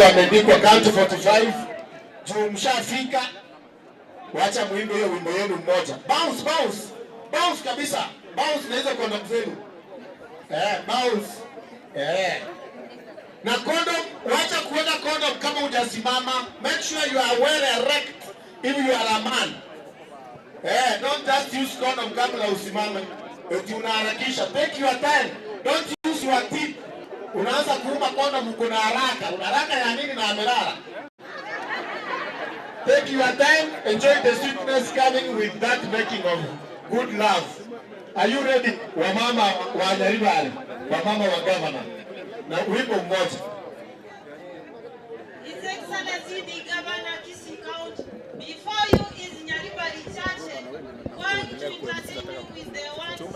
Ameandikwa County 45 juu mshafika, wacha muimbe hiyo wimbo yenu mmoja. Bounce, bounce, bounce kabisa, bounce na hizo kondom zenu, bounce, Na condom, wacha kuweka condom kama hujasimama. Make sure you are well erect if you are a man. Don't just use condom kabla usimame. Eti unaharakisha. Take your time. Don't use your teeth. Unaanza kuuma condom uko na haraka. Una haraka ya nini na amelala? Take your time, enjoy the sweetness coming with that making of good love. Are you ready? Wamama wa Nyaribari, wamama wa governor. Na wimbo mmoja. His Excellency the Governor Kisii County, before you is Nyaribari Chache, going to entertain you with the one song,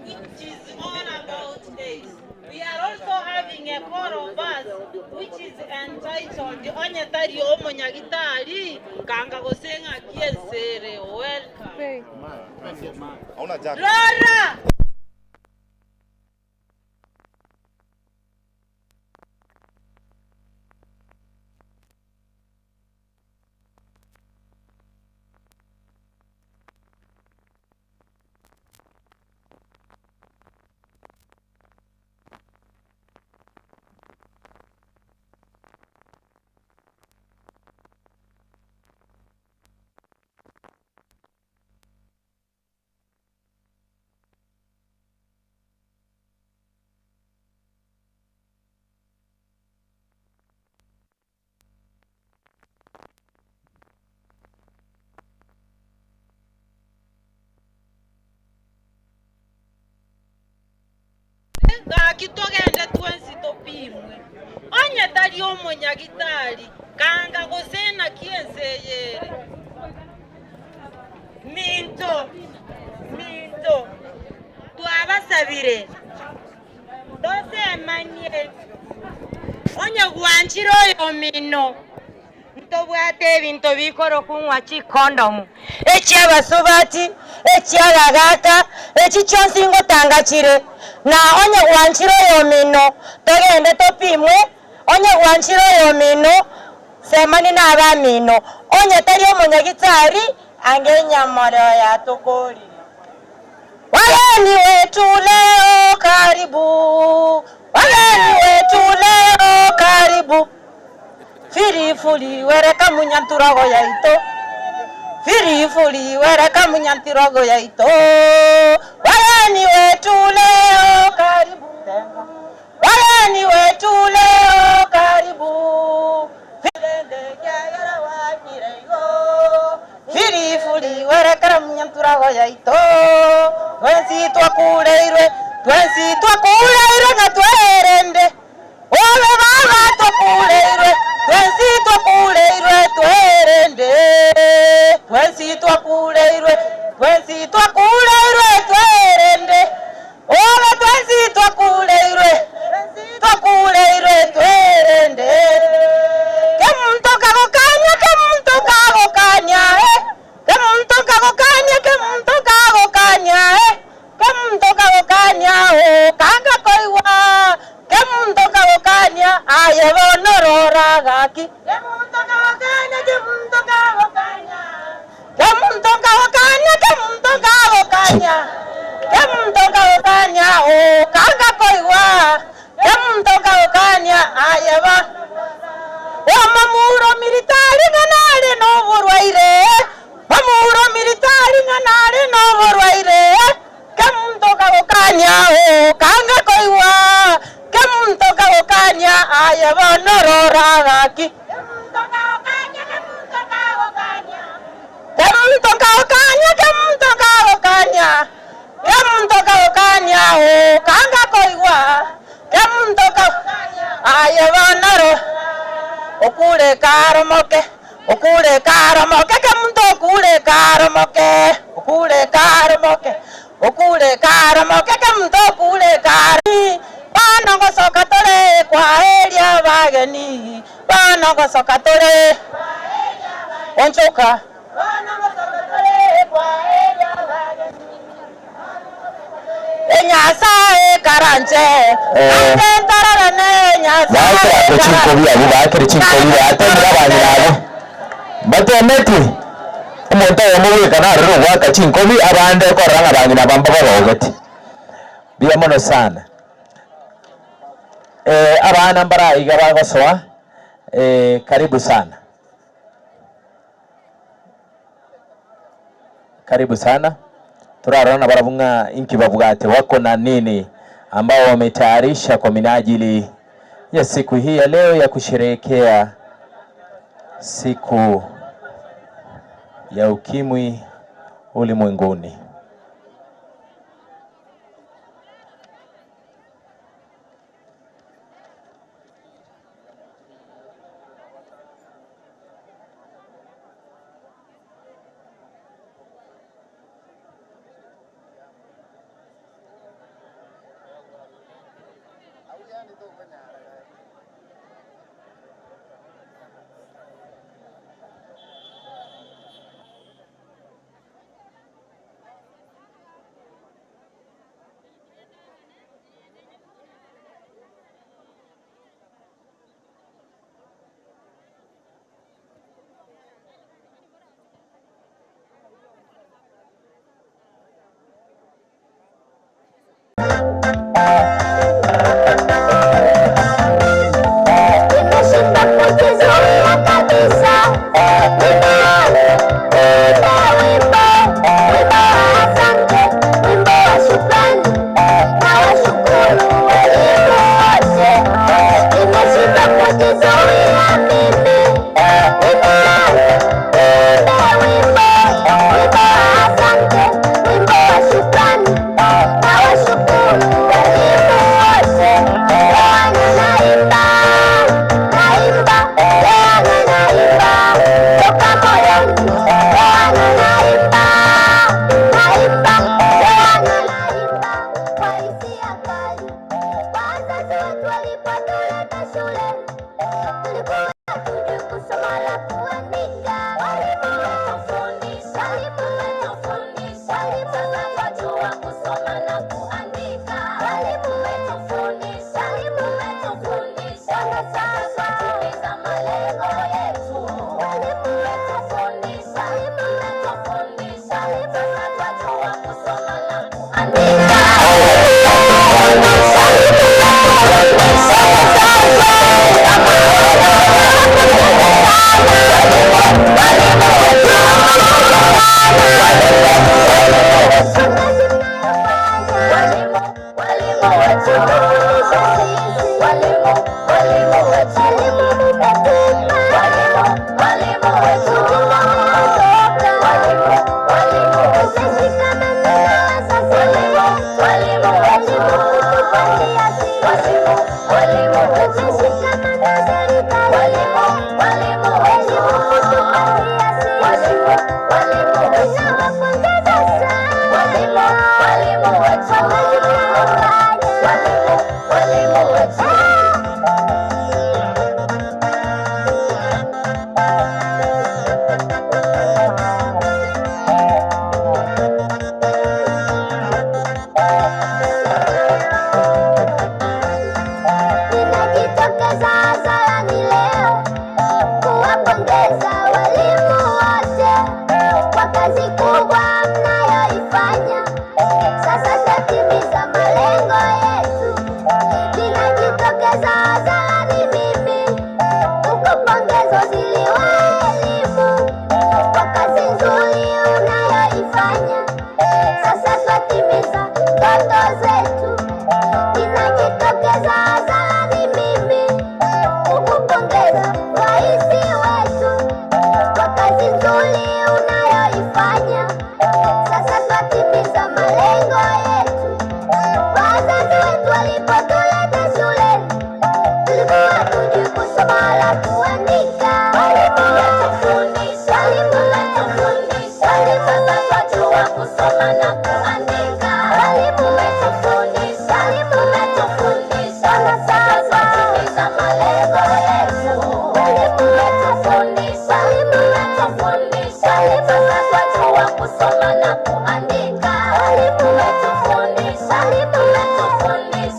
which is all about AIDS. We are also having a choral verse, which is entitled Onye Tari Omunyagitari, Kanga Gosenga Kiesere. Welcome. Rora! Gaki togende twensi topimwe onye tari omunyagitari kanga gosena kienseyere minto minto twabasabire tosemanie onye gwanchire oyo mino ntobwate ebinto bikoro kunywa chikondomu echiabasubati echiagagaka echi chionsi ngotanga chire na onye gwanchire oyo mino togende topimwe onye gwanchire oyo mino semani na abamino onye tari omunyagitari ange nyamoro ya tukuri. Wageni wetu leo karibu, wageni wetu leo karibu, firifuli wereka munyanturago yaito, firifuli wereka munyanturago yaito, wageni wetu leo karibu, wageni wetu leo karibu, firifuli wereka munyanturago yaito, twensi twakureirwe, twensi twakureirwe na twerende, ole baba twakureirwe, twensi twakureirwe twerende, twensi twakureirwe, twensi twakureirwe twerende, ole twensi twakureirwe, twakureirwe twerende, kemuntu kagokanya, kemuntu kagokanya, kemuntu kagokanya, kemuntu kagokanya, kemuntu kagokanya, kanga koiwa, kemuntu kagokanya, aye bonorora gaki, kemuntu kagokanya, kemuntu kagokanya, kemuntu kagokanya, kemuntu kagokanya, kemuntu kagokanya, kanga koiwa, kemuntu kagokanya, aye bo mamuro militari ng'anare no burwaire, mamuro militari ng'anare no burwaire, kemuntu kagokanya, kanga koiwa, kemuntu kagokanya, aye bonorora gaki, kemuntu kagokanya, kemuntu kagokanya, kemuntu kagokanya, kemuntu kagokanya, kemuntu kagokanya, kanga koiwa, kemuntu kagokanya, aye bonoro okure karomoke, okure karomoke, kemuntu okure karomoke, okure karomoke, okure karomoke, kemuntu okure kari, bana gosoka tore kwaeria bageni, bana gosoka tore onchoka, bana gosoka tore kwaeria bageni, enyasae. Batemeti omonto oyomo goika naroro ogwaka chinkobi abande okorora ng'a bang'ina bamba barogeti buya mono sana. Abana mbaraiga bagosoa, karibu sana, karibu sana. Turarona barabunga inki babwate wako na nini ambao wametayarisha kwa minajili ya siku hii ya leo ya kusherehekea siku ya ukimwi ulimwenguni. Kusoma na kuandika. Walimu wetu fundisha, walimu wetu fundisha.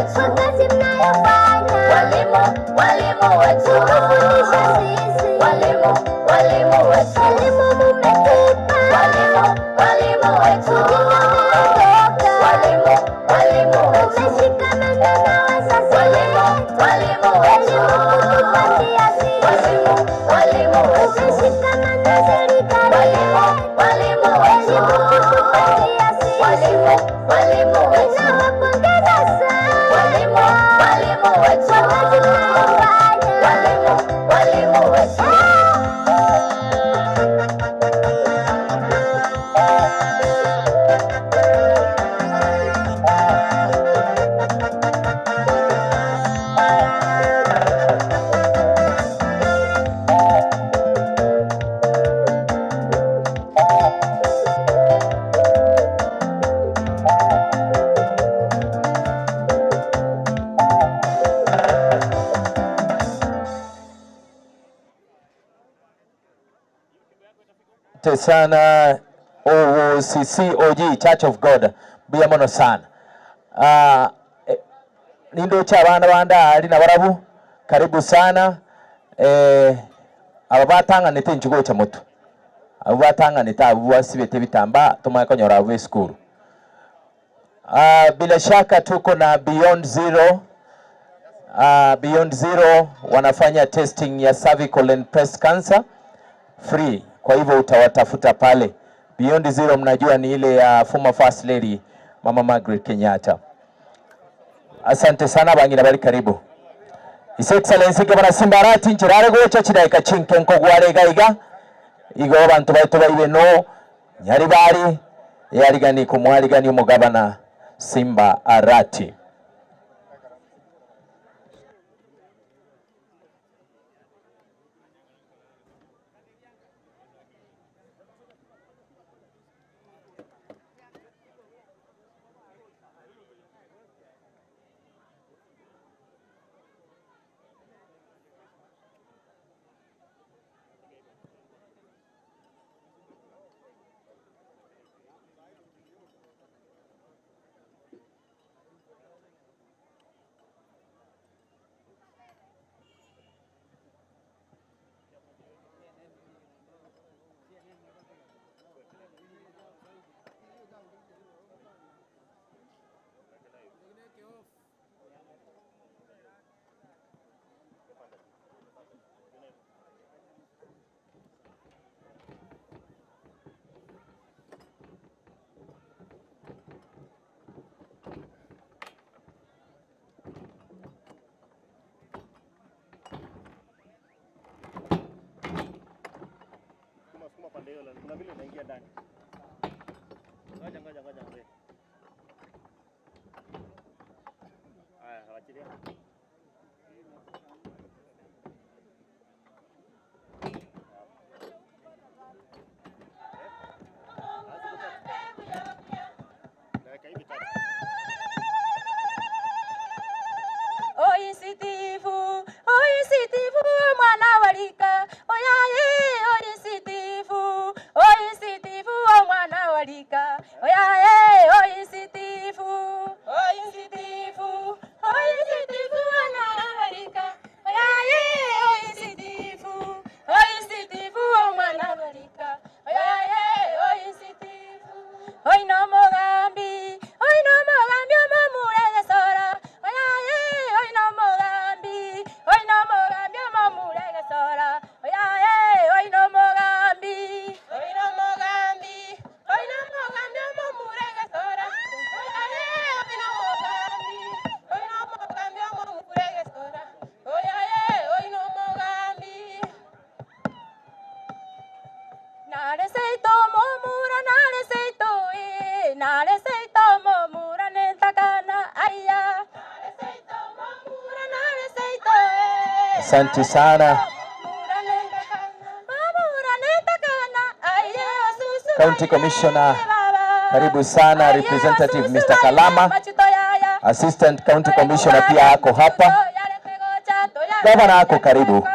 wetu, kwa kazi mnayofanya. Walimu, walimu wetu, kutufundisha sisi. Walimu, walimu wetu, elimu mumetupa. Walimu, walimu wetu, ujinga umeondoka. Walimu, walimu wetu, umeshikamana na wazazi. Walimu, walimu wetu, elimu kutupatia sisi. Walimu, walimu wetu, umeshikamana na serikali. Walimu, walimu wetu, elimu kutupatia sisi. Walimu, walimu wetu, ninawapongeza sana. Walimu, walimu wetu, kwa kazi mnayofanya. Walimu, walimu wetu. Asante sana OCCOG Church of God, mbuya mono sana. Nindocha abana banda ali na barabu, karibu sana. Aba batanganite nchugo cha moto, abo batanganite abo basibete bitamba tumaya konyora abo esukuru. Bila shaka tuko na Beyond Zero. Beyond Zero wanafanya testing ya cervical and breast cancer free. Kwa hivyo utawatafuta pale. Beyond Zero mnajua ni ile ya former First Lady Mama Margaret Kenyatta. Asante sana bangina bali karibu. His Excellency Governor Simba Arati nchirare gocha chidaika chinke nkogware gaiga. Igo abantu baitu baibe no nyaribari yarigani kumwarigani umugabana Simba Arati. Kuna vile unaingia ndani. Ngoja ngoja ngoja mzee. Haya, achilia. Dakika hivi tatu. Oisitifu mwana walika oyaye oisitifu oisitifu mwana walika oyaye oisitifu oisitifu oisitifu mwana walika oyaye oisitifu oisitifu mwana walika oyaye oisitifu oino mogambi omomurege sora oyaye oino mogambi oino mogambi omomurege sora oyaye oino mogambi oino mogambi oino mogambi omomurege sora oyaye oino mogambi oino mogambi omomurege sora oyaye oino mogambi nare seito momura nare seito e nare seito momura nentakana aya nare seito momura nare seito e Asante sana. County Commissioner, karibu sana. Representative Mr. Kalama, Assistant County Commissioner pia ako hapa. Governor ako karibu.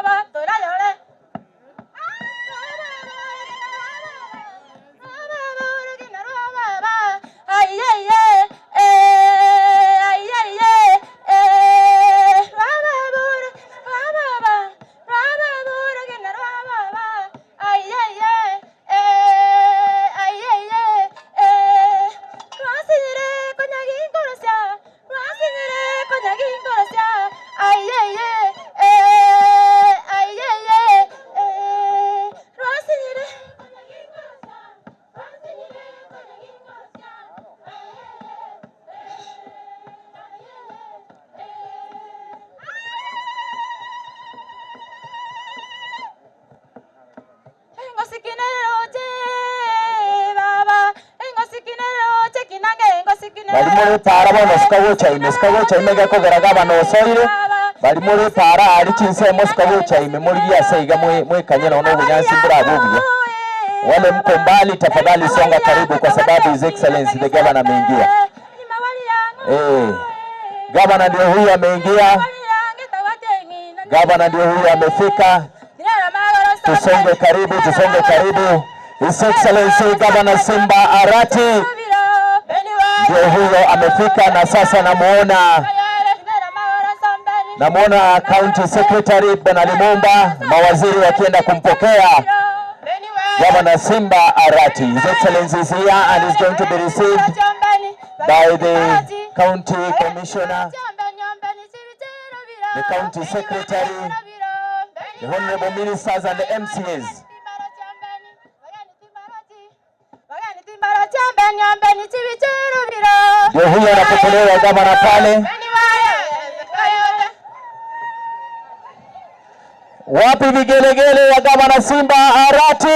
muri para bono sikagocha sikagocha ime gekogera gabana osoire bari muri para ari chinsemo sikagocha ime muri giaseiga mwekanye na obunyansi burabubuya. Wale mko mbali tafadhali songa karibu kwa sababu His Excellency the Governor ameingia. Governor ndio huyu ameingia. Governor ndio huyu amefika. Tusonge karibu, tusonge karibu. His Excellency Governor Simba Arati ndio huyo amefika, na sasa namuona County Secretary Bwana Limumba, mawaziri wakienda kumpokea Governor Simba Arati. His Excellency is here and is going to be received by the County Commissioner, the County Secretary, the Honorable Ministers and the MCAs. Ndio huyo anapokelewa gavana pale. Wapi vigelegele ya Gavana Simba Arati?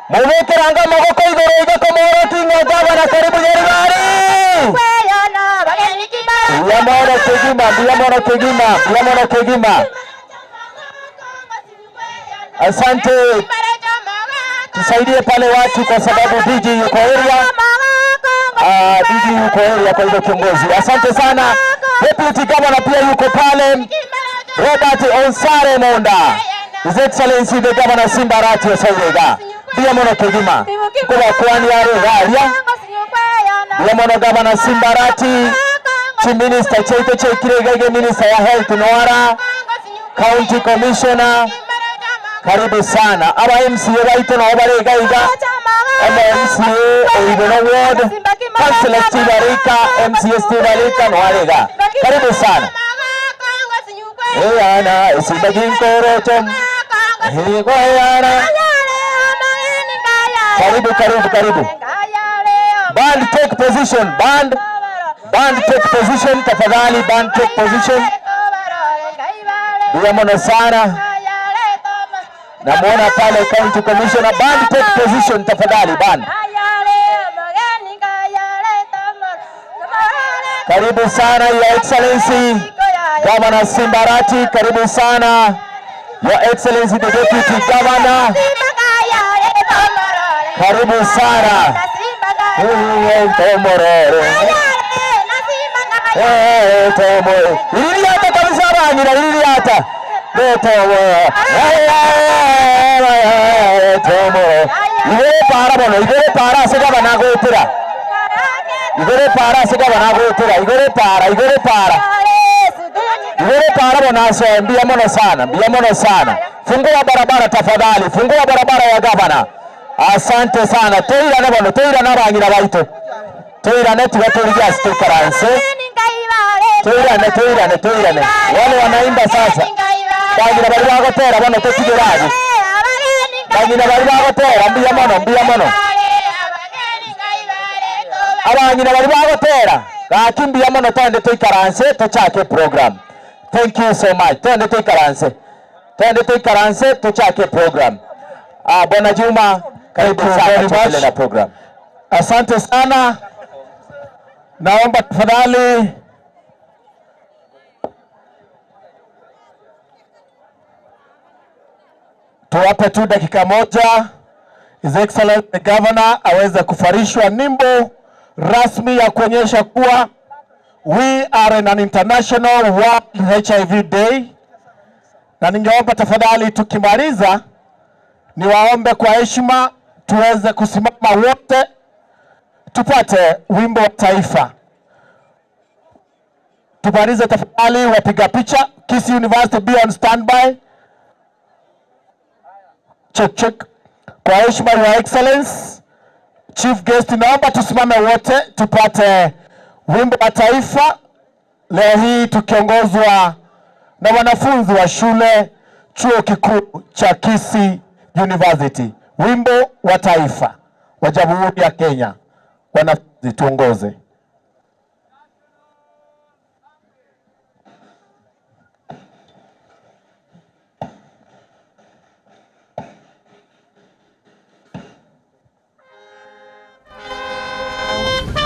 Muwekeranga magoko igoro igako morotinga gavana karibu Nyaribari. Biamono kegima, biamono kegima, biamono kegima. Asante. Tusaidie pale watu kwa sababu DJ yuko area. DJ yuko area kwa hivyo kiongozi. Asante sana. Deputy Governor pia yuko pale. Robert Onsare Monda. His Excellency the Governor Simba Arati Osoirega. Biamono kegima. Kwa kwani yare garia. Biamono Governor Simba Arati. Chief Minister Cheito Chekirege, Minister ya Health Noara, County Commissioner. Karibu sana. Aba MCA baito na obarega iga. Aba MCA Oigono Ward, Councilor Steve Arika, MCA Steve Arika noarega. Karibu sana. Eyana isibaginkorotom. Higoyana. Karibu karibu karibu. Band take position, band. Band take position, tafadhali band take position. Biamono sana. Namuona pale County Commissioner, band take position tafadhali band. Karibu sana Your Excellency Governor Simba Arati, karibu sana Your Excellency the Deputy Governor. Karibu sana. Ililiata kabisa banyira ililiata. Igere para bono, igere para sega banagotera. Igere para sega banagotera, igere para, igere para. Igere para bono so mbiamono sana, mbiamono sana. Fungua barabara tafadhali, fungua barabara ya gavana. Asante sana. Toira bono, toira na banyira baito. Toira ne tugatoriya stikaranse. Toirane, toirane, toirane. Wale wanaimba sasa. Banyira bari bagotera bono totigeraje. Banyira bari bagotera mbiamono, mbiamono. Abanyira bari bagotera. Gaki mbiamono twende toikaranse tochake program. Thank you so much. Twende toikaranse. Twende toikaranse tochake program. Bwana Juma, karibu sana tuendelee na program. Asante sana. Naomba tafadhali tuwape tu dakika moja His Excellency the Governor aweze kufarishwa nimbo rasmi ya kuonyesha kuwa we are in an international World HIV Day. Na ningeomba tafadhali tukimaliza niwaombe kwa heshima tuweze kusimama wote tupate wimbo wa taifa. Tumalize tafadhali, wapiga picha. Kisii University be on standby. Check check. Kwa heshima ya Excellence Chief Guest, naomba tusimame wote tupate wimbo wa taifa leo hii tukiongozwa na wanafunzi wa shule chuo kikuu cha Kisii University. Wimbo wa taifa wa Jamhuri ya Kenya. Wanafunzi tuongoze.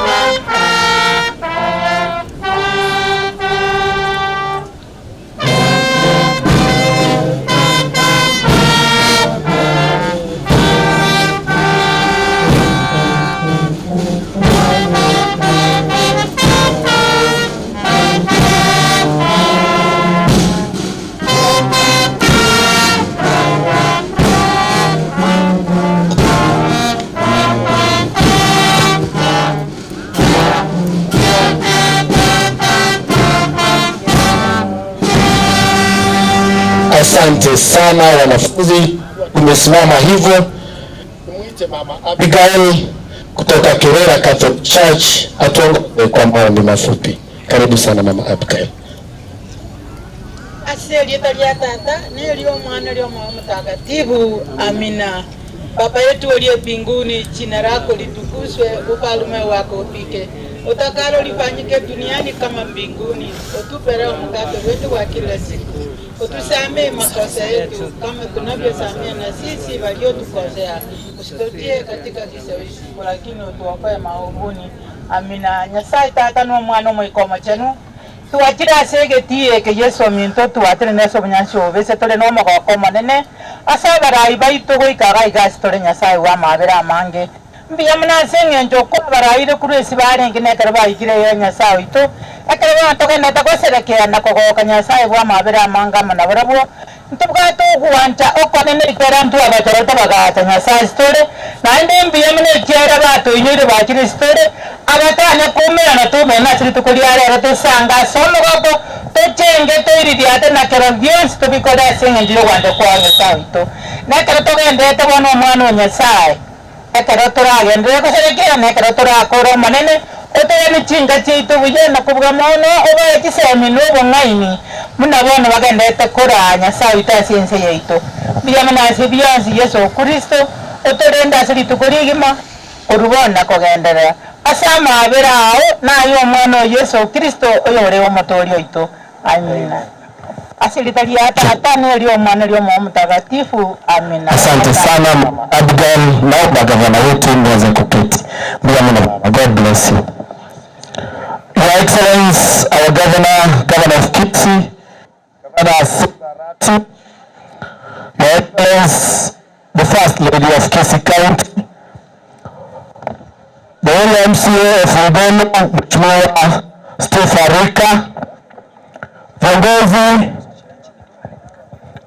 Thank you. Asante sana wanafunzi, tumesimama hivyo. Mwite Mama Abigail kutoka Kerera Catholic Church atuongoze kwa maombi mafupi. Karibu sana Mama Abigail. Ase rieta ria Tata nerio Mwana rio Roho Mtakatifu. Amina. Baba yetu uliye mbinguni, jina lako litukuzwe, ufalme wako ufike, utakalo lifanyike duniani kama mbinguni. Utupe leo mkate wetu wa kila siku, utusamee makosa yetu kama tunavyosamea na sisi waliotukosea, usitutie katika kishawishi, lakini utuokoe maovuni. Amina. Nyasaye Tata no Mwana omoikomo chenu twachire ase egetii eke Yesu ominto twatire nese obonyansi obese tore na omogoko omonene ase abarai baito goikaga iga ase tore Nyasaye wa amabere amange mbuya mono ase eng'encho okwo abaraire korwa ase barenge na ekero baikire ya Nyasaye oito ekero bono togendete goserekea na kogoka Nyasaye bwa amabere amange amo nabarabwo ntobwate ogwancha okonene ekero ntwabachorete bagacha Nyasaye ase tore naende mbuya mono ekiara batoinyoire bachire ase tore abatanya kumerana tumena ase rituko ria rero tosanga ase omogoko tochenge toiririate na kero bionsi tobikore ase eng'encho ya ogwancha kwa Nyasaye oito na ekero togendete bono omwana o Nyasaye ekero toragenderere goserekera na ekero torakora omonene otoyani chinga chiaito buya na kobua mono obae chisemi na obong'aini muna bono bagendete koraa Nyasaye oito ase ense yaito mbuya mono ase bionsi Yesu Kristo otorende ase rituko rigima korubona kogenderera ase amabere ao naye omwana o Yesu Kristo oyore omotori oito. Amina. Ase rita ria Tata nerio Mwana rio Roho Mtakatifu. Amina. Asante sana Abigail, naomba gavana wetu mweze kuketi. Mbuya mono. God bless you. Your Excellency, our Governor, Governor of Kisii, Governor Arati, Your Excellency, the First Lady of Kisii County, the area MCA of Rubeno, Mheshimiwa Steve Arika,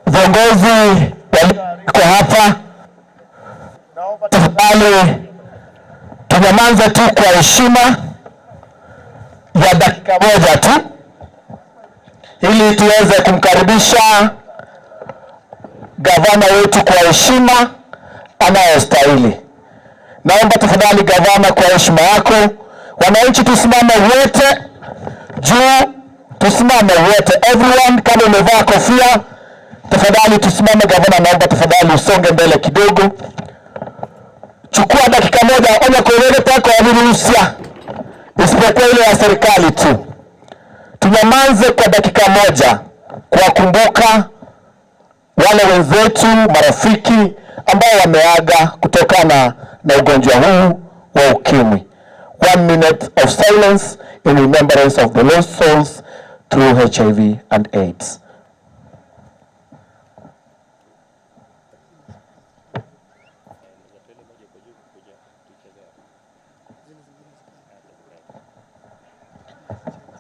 viongozi walioalikwa hapa, naomba tafadhali tunyamaze tu kwa heshima ya dakika moja tu ili tuweze kumkaribisha gavana wetu kwa heshima anayostahili. Naomba tafadhali gavana, kwa heshima yako, wananchi tusimame wote juu, tusimame wote, everyone. Kama umevaa kofia, tafadhali tusimame. Gavana, naomba tafadhali usonge mbele kidogo, chukua dakika moja, onya kuelekea kwa virusia isipokuwa ile ya serikali tu. Tunyamaze kwa dakika moja kuwakumbuka wale wenzetu, marafiki ambao wameaga kutokana na ugonjwa huu wa ukimwi. 1 minute of silence in remembrance of the lost souls through HIV and AIDS.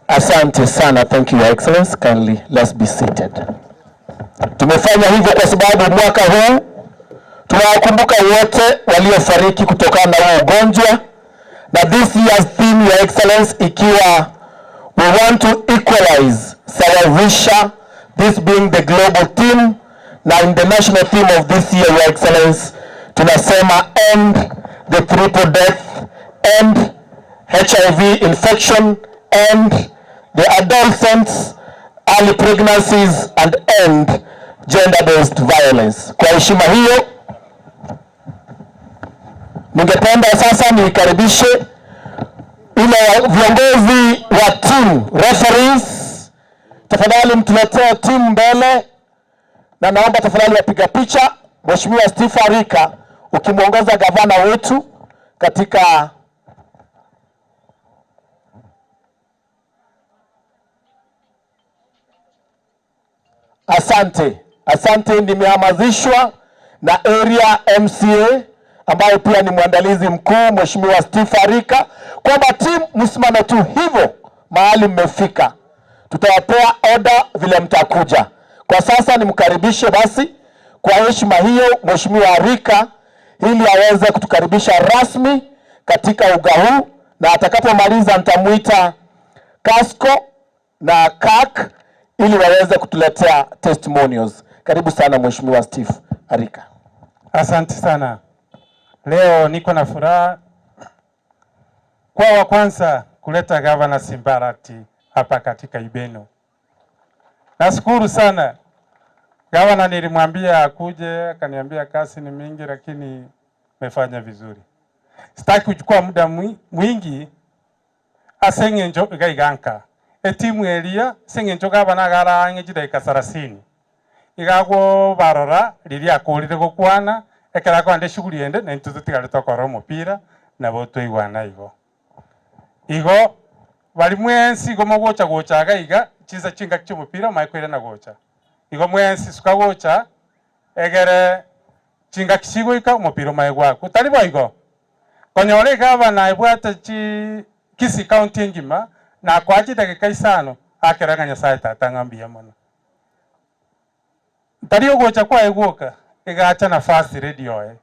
Asante sana, thank you, Your Excellency. Kindly, let's be seated. Tumefanya hivyo kwa sababu mwaka huu tunawakumbuka wote waliofariki kutokana na huu ugonjwa, na this year's theme, Your Excellency, ikiwa we want to equalize, sawazisha, this being the global theme, na in the national theme of this year, Your Excellency, tunasema end the triple death, end HIV infection, end the adolescents, early pregnancies, and end gender-based violence. Kwa heshima hiyo, ningependa sasa nikaribishe ile viongozi wa team referees, tafadhali mtuletee team mbele, na naomba tafadhali wapiga picha, Mheshimiwa Steve Arika ukimwongoza gavana wetu katika. Asante, asante. Nimehamasishwa na area MCA ambayo pia ni mwandalizi mkuu Mheshimiwa Steve Arika kwamba team msimame tu hivyo mahali mmefika, tutawapea order vile mtakuja. Kwa sasa nimkaribishe basi kwa heshima hiyo Mheshimiwa Arika ili aweze kutukaribisha rasmi katika uga huu, na atakapomaliza nitamuita Casco na CAC ili waweze kutuletea testimonials. Karibu sana Mheshimiwa Steve Arika. Asante sana. Leo niko na furaha kwa wa kwanza kuleta Gavana Simba Arati hapa katika Ibeno. Nashukuru sana. Gavana nilimwambia akuje, akaniambia kazi ni mingi lakini mefanya vizuri. Sitaki kuchukua muda mwingi aseng'enjo gaiganka. Etimu eria seng'enjo gavana gara ng'e 30. Igagwo barora riria akurire gukwana ekera kwande shughuli ende na ntutu tigare tokora omupira nabo twaigwana igo. Igo bari mwensi igo mogocha gochaga iga chinsa chinga chi'omupira maikwire na gocha. Igo mwensi suka gocha egere chinga kichigoika omupira maegwaku tari boigo. Konyore gavana ebwate chi Kisii County engima na kwachi dakika 5 akeraga Nyasaye tata ng'ambia mono. Tari ogocha kwa eguoka igacha nafasi radio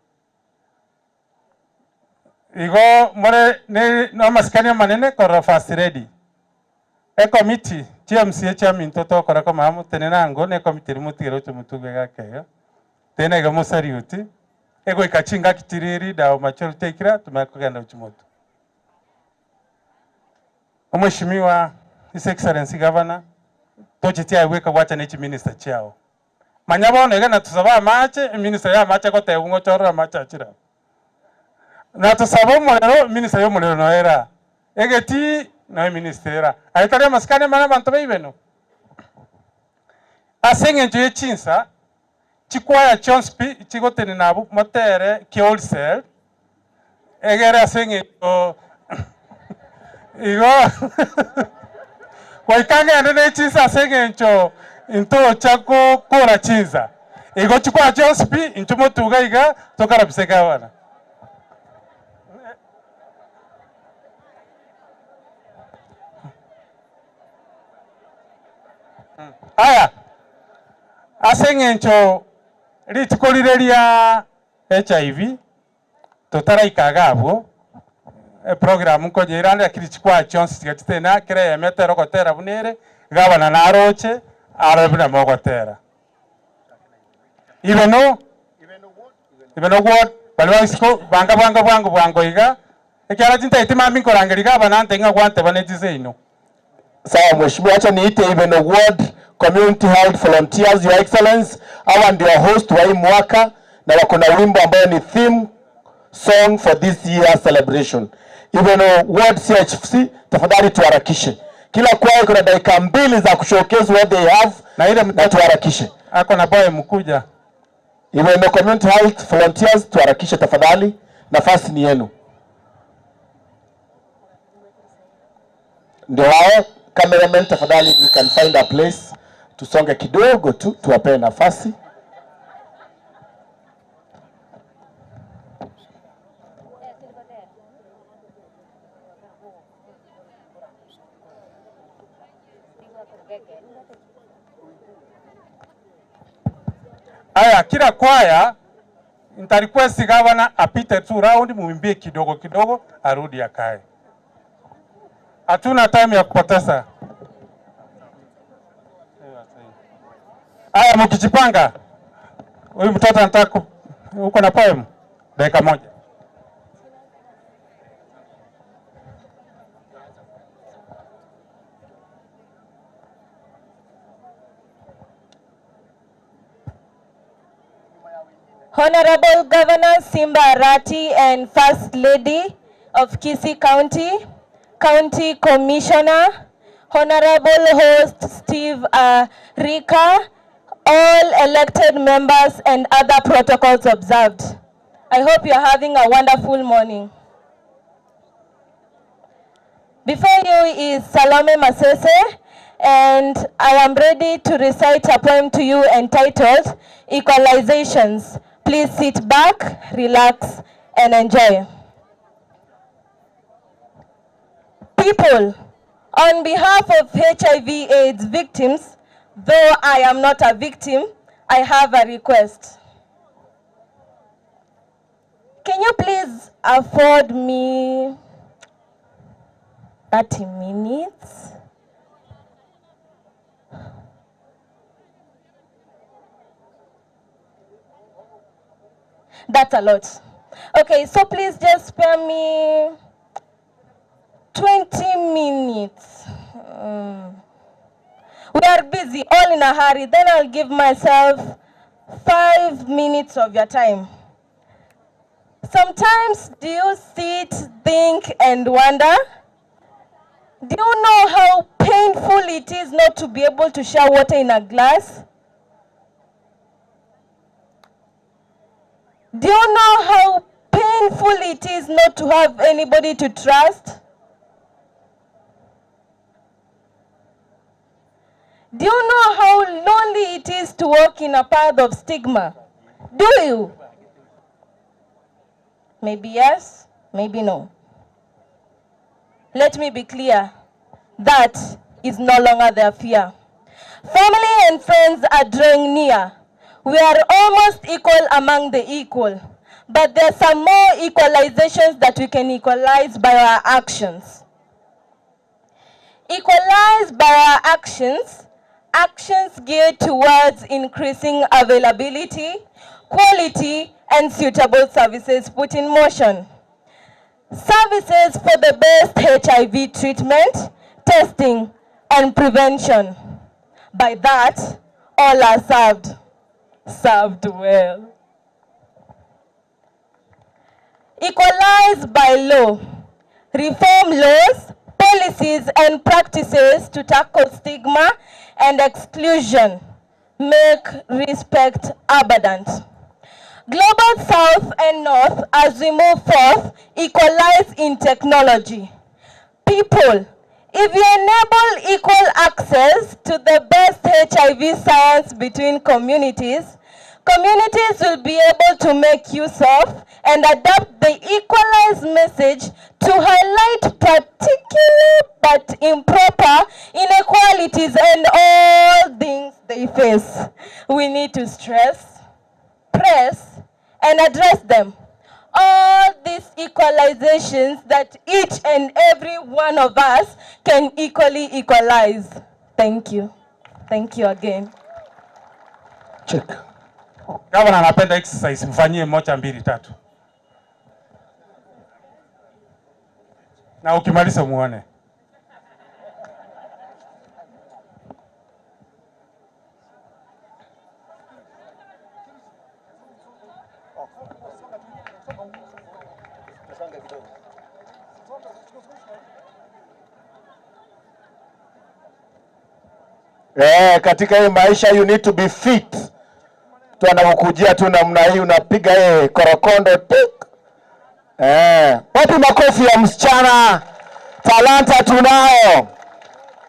Igo more ne no masikani manene kora fast ready. E committee TMC chairman toto kora ko mamu tenenango ne committee mutigero tumutuge gakeyo. Tena igo musariuti ego ikachinga kitiriri dawo machoro tekira tumakugenda uchimoto. Mheshimiwa His Excellency Governor tochitia iweka wacha nechi minister chao. Manyabona igana tusaba mache minister ya mache kote ungochora mache achira. Na tusaba omorero minister yo omorero noera. Egeti na minister era. Aitari maskani mana bantu beibeno. Aseng'encho ye chinsa chikwaya chonspi chigotene nabo motere ki wholesale egere aseng'encho igo waikang'ende ne chinsa aseng'encho into chako kora chinsa igo chikwaya chonspi incho motuga iga tokarabiseka bana. Aya aseng'encho rituko rire HIV totaraikaga abwo program nkojeirande akiri chikwa chonsi tigachitena kere emetero gotera bunere gabana naroche arabuna mogotera ibeno ward balwa banga banga bwango bwango iga ekyara tinta mami nkorangeri gabana ntenga gwante banetize ino. Sawa mheshimiwa, acha niite Ibeno Ward Community Health Volunteers, Your Excellence. Hawa ndio host wa hii mwaka na wako na wimbo ambao ni theme song for this year celebration. Ibeno Ward CHC, tafadhali tuharakishe. Kila kwaya kuna dakika 2 za kushowcase what they have na ile na tuharakishe. Ako na boy mkuja. Ibeno Community Health Volunteers, tuharakishe tafadhali, nafasi ni yenu. Ndio hao cameraman, tafadhali we can find a place. Tusonge kidogo tu tuwape nafasi. Aya, kila kwaya nita request gavana apite tu round, muimbie kidogo kidogo, arudi akae. Hatuna time ya kupoteza. Aya, mkijipanga. Huyu mtoto anataka uko na poem dakika 1. Honorable Governor Simba Arati and First Lady of Kisii County, County Commissioner, Honorable Host Steve Rika, all elected members and other protocols observed. I hope you're having a wonderful morning. Before you is Salome Masese, and I am ready to recite a poem to you entitled Equalizations. Please sit back, relax, and enjoy. People, on behalf of HIV/AIDS victims, though I am not a victim, I have a request. Can you please afford me 30 minutes? That's a lot. Okay, so please just spare me 20 minutes. We are busy, all in a hurry. Then I'll give myself 5 minutes of your time. Sometimes do you sit, think, and wonder? Do you know how painful it is not to be able to share water in a glass? Do you know how painful it is not to have anybody to trust? Do you know how lonely it is to walk in a path of stigma? Do you? Maybe yes, maybe no. Let me be clear, that is no longer their fear. Family and friends are drawing near. We are almost equal among the equal, but there are some more equalizations that we can equalize by our actions. Equalize by our actions, actions geared towards increasing availability, quality, and suitable services put in motion. Services for the best HIV treatment, testing, and prevention. By that, all are served. Served well. Equalize by law. Reform laws, policies, and practices to tackle stigma and exclusion. Make respect abundant. Global South and North, as we move forth, equalize in technology. People, if you enable equal access to the best HIV science between communities, communities will be able to make use of and adapt the equalized message to highlight particular but improper inequalities and all things they face. We need to stress, press, and address them. All these equalizations that each and every one of us can equally equalize. Thank you. Thank you again. Check. Gavana anapenda exercise, mfanyie 1, 2, 3. Na ukimaliza muone. Katika hii maisha you need to be fit. Tu anakukujia tu namna hii unapiga korokondo tik. Wapi makofi ya msichana? Talanta tunao.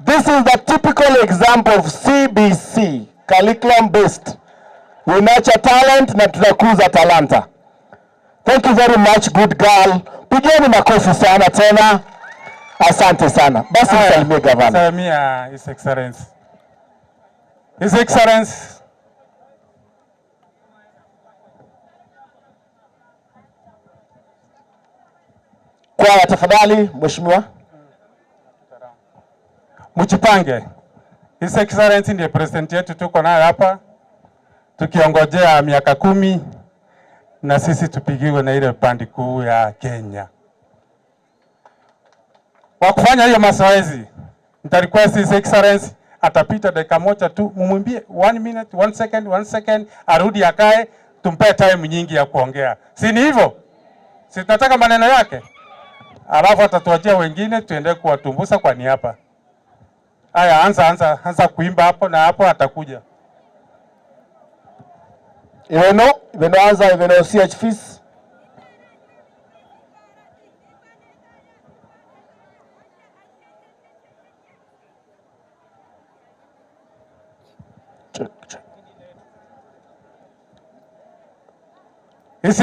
This is the typical example of CBC, curriculum based. We nurture talent na tunakuza talanta. Thank you very much, good girl. Pigeni makofi sana tena. Asante sana. Basi msalimie gavana. Salimia His Excellency. His Excellency. Kwa tafadhali mheshimiwa. Mjipange. His Excellency ndiye president yetu tuko naye hapa. Tukiongojea miaka 10 na sisi tupigiwe na ile bandi kuu ya Kenya. Kwa kufanya hiyo mazoezi, nita request His Excellency atapita dakika moja tu, mumwimbie 1 minute, 1 second, 1 second, arudi akae, tumpe time nyingi ya kuongea. Si ni hivyo? Si tunataka maneno yake? Alafu atatuachia wengine tuende kuwatumbusa kwa niaba. Haya, anza kuimba hapo na hapo atakuja. Iveno anza, Iveno CH Fees. Check, check. His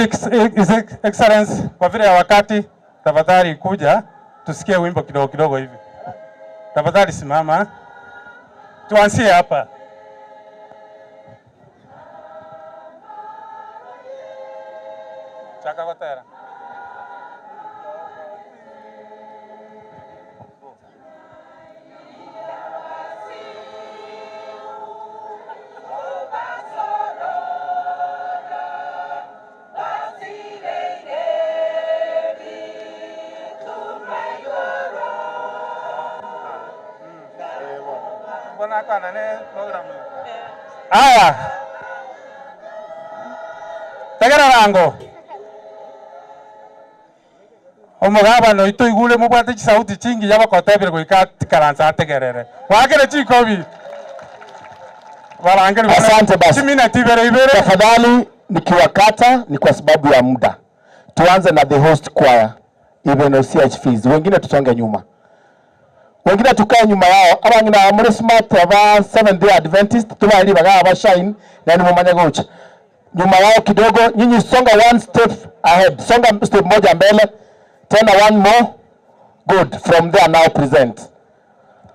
Excellency, kwa vile ya wakati, tafadhali kuja tusikie wimbo kidogo kidogo hivi. Tafadhali simama. Tuanzie hapa. Chaka kotera. Mbona kwa nane program. Aya. Tegera rango. Omugabano ito igure mubwate chisauti chingi yabakotebire goika tikaransa ategerere. Wakere chikobi. Warangeri. Asante basi. Tafadhali nikiwakata ni kwa sababu ya muda. Tuanze na the host choir. Even CH fees. Wengine tusonge nyuma. Wengine tukae nyuma yao. Abangina amuri smart aba Seventh Day Adventist tubali baga aba shine na ni mumanya gocha. Nyuma yao kidogo, nyinyi songa one step ahead. Songa step moja mbele. Tena one more. Good. From there now present.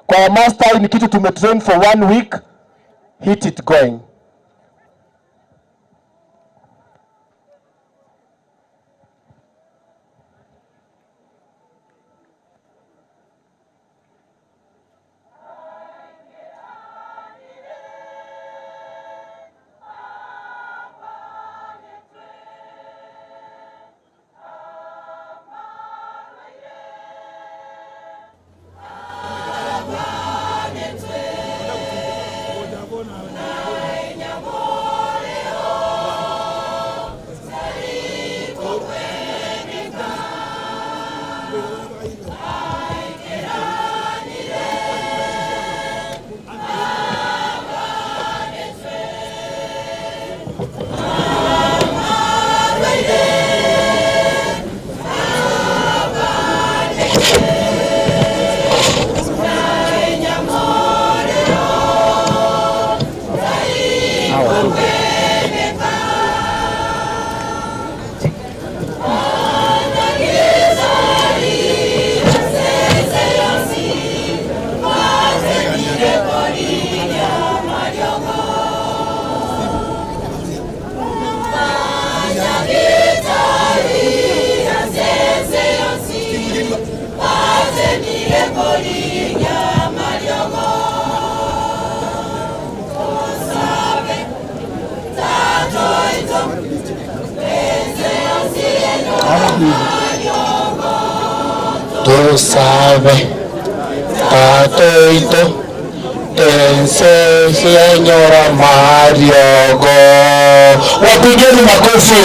Kwa master ni kitu tumetrain for 1 week. Hit it going. Tú sabes, Tatoito, Señora Mario Go. Wapigeni makofi.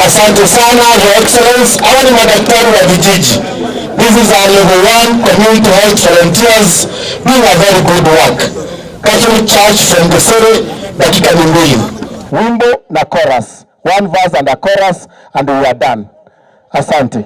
Asante sana, Your Excellence. Hawa ni madaktari wa vijiji. This is our level 1 community health volunteers doing a very good work. Catholic Church from the city, dakika 2. Wimbo na chorus. One verse and a chorus and we are done. Asante.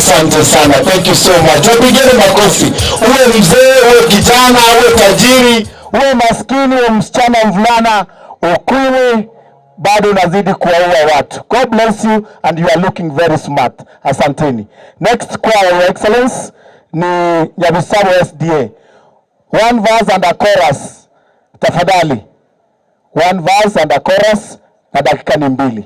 Asante sana, thank you so much. Wapigeni makofi. Uwe mzee, uwe kijana, uwe tajiri, uwe maskini, uwe msichana, mvulana, ukimwi bado unazidi kuwaua watu. God bless you and you are looking very smart. Asanteni. Next choir, Your Excellence, ni Nyabisabo SDA. One verse and a chorus. Tafadhali. One verse and a chorus na dakika ni 2.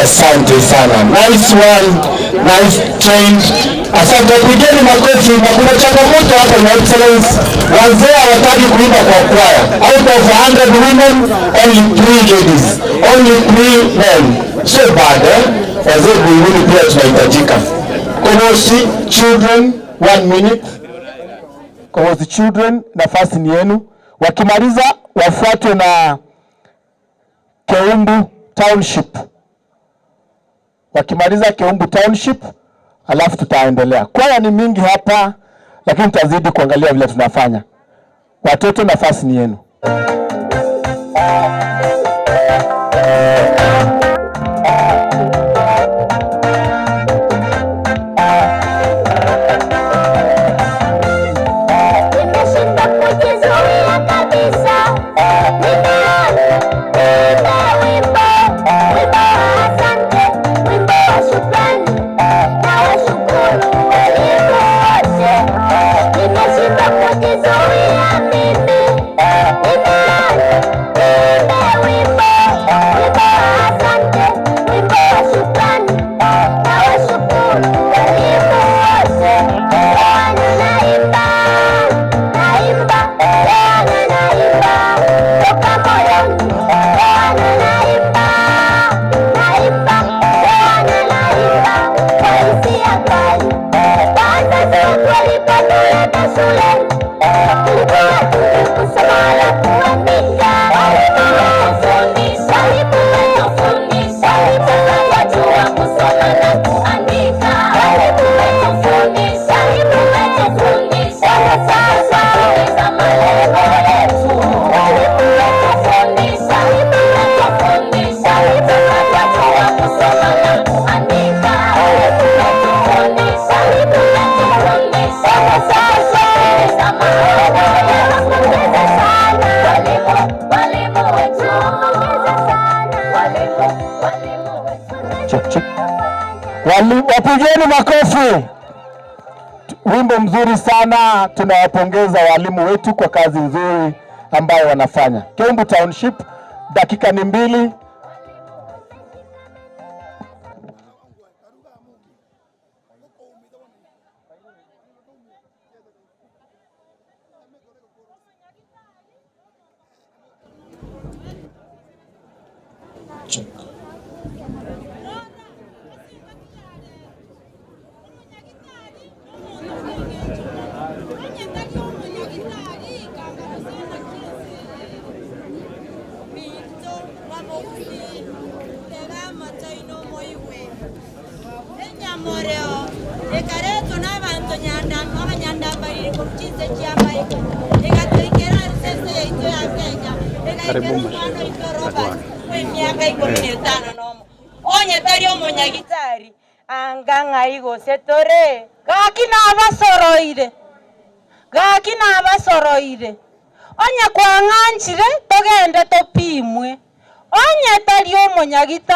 Asante sana. Nice one, nice change. Asante, pigeni makofi. Na kuna changamoto hapa, Your Excellence. Wazee hawataki kuimba kwa kwaya. Out of 100 women, only 3 ladies, only 3 men. So bad, eh? Wazee kuimba pia tunahitajika. Komosi children, 1 minute. Komosi children, nafasi ni yenu. Wakimaliza wafuatwe na Keumbu Township. Wakimaliza Keumbu Township, alafu tutaendelea. Kwaya ni mingi hapa, lakini tutazidi kuangalia vile tunafanya. Watoto, nafasi ni yenu. Wapigeni makofi. Wimbo mzuri sana. Tunawapongeza walimu wetu kwa kazi nzuri ambayo wanafanya. Keumbu Township, dakika ni 2. Ekero omwana oito Robert bw'emiaka 15 onye tari omonyagitari anga ng'ai gose tore gaki nabasoroire gaki nabasoroire onye kwang'anchire togende topimwe onye tari omonyagitari.